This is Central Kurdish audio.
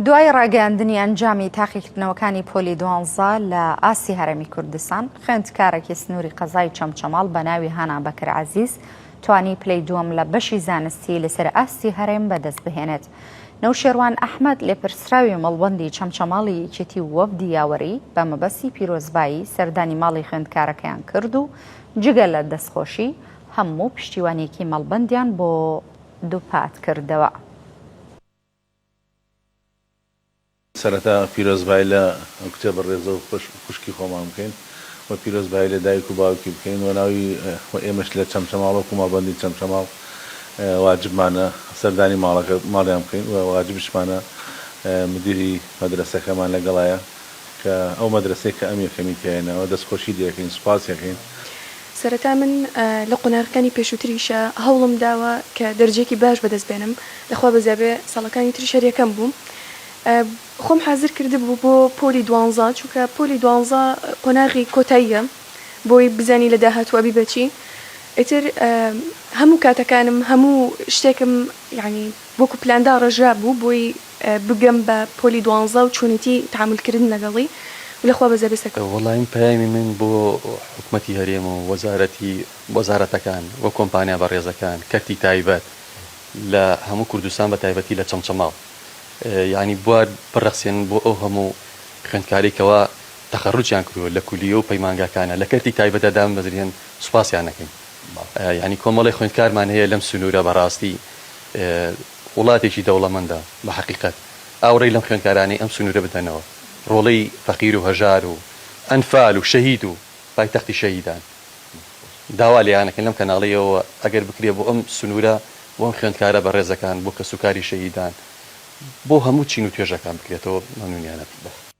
دوای ڕاگەیاندنی ئەنجامی تاقیکردنەوەکانی پۆلی دوانزە لە ئاستی هەرێمی کوردستان، خوێندکارێکی سنووری قەزای چەمچەماڵ بە ناوی هانا بەکر عەزیز توانی پلەی دووەم لە بەشی زانستی لەسەر ئاستی هەرێم بەدەست بهێنێت. نەوشێروان ئەحمەد لێپرسراوی مەڵبەندی چەمچەماڵی یەکێتی و وەفدی یاوەری بە مەبەستی پیرۆزبایی سەردانی ماڵی خوێندکارەکەیان کرد و جگە لە دەستخۆشی هەموو پشتیوانیەکی مەڵبەندیان بۆ دووپات کردەوە. سەرەتا پیرۆزبایی لە ئەو کچە بەڕێزە و خوشکی خۆمان بکەین و پیرۆزبایی لە دایک و باوکی بکەین و ناوی و ئێمەش لە چەمچەماڵ وەکو ماڵبەندی چەمچەماڵ واجبمانە سەردانی ماڵەکە ماڵیان بکەین و واجبیشمانە مدیری مەدرەسەکەمان لەگەڵایە کە ئەو مەدرەسەی کە ئەم یەکەمی تیایناوە دەستخۆشی لێکەین سوپاسی ئەکەین. سەرەتا من لە قۆناغەکانی پێشووتریشا هەوڵم داوە کە دەرجەیەکی باش بەدەست بێنم، لە خوا بەزیابێ ساڵەکانی تریش هەر یەکەم بووم. خۆم حازر کردبوو بۆ پۆلی دوانزە، چونکە پۆلی دوانزە قۆناغی کۆتاییە بۆی بزانی لە داهاتوو ئەبی بە چی. ئیتر هەموو کاتەکانم هەموو شتێکم یانی وەکو پلان داڕێژرابوو بۆی بگەم بە پۆلی دوانزە و چۆنێتی تەعامول کردن لەگەڵی و لە خوا بەزەبێ سەرکەوتم. وەڵایی من پەیامی من بۆ حکومەتی هەرێم و وەزارەتی وەزارەتەکان و کۆمپانیا بەڕێزەکان کەرتی تایبەت لە هەموو کوردستان بە تایبەتی لە چەمچەماڵ یانی بوار بڕەخسێنن بۆ ئەو هەموو خوێندکارەی کەوا تەخەروجیان کردووە لە کولیە و پەیمانگاکانە لە کەرتی تایبەتدا دابمەزرێن سوپاسیان ئەکەین یانی کۆمەڵێک خوێندکارمان هەیە لەم سنوورە بەڕاستی وڵاتێکی دەوڵەمەندە بە حەقیقەت ئاوڕی لەم خوێندکارانەی ئەم سنوورە بدەنەوە ڕۆڵەی فەقیر و هەژار و ئەنفال و شەهید و پایتەختی شەهیدان داوا لێیان ئەکەین لەم کەناڵەیەوە ئەگەر بکرێ بۆ ئەم سنوورە بۆ ئەم خوێندکارە بەڕێزەکان بۆ کەسوکاری شەهیدان بۆ هەموو چین و توێژەکان بکرێتەوە مەمنونیان ئەبین.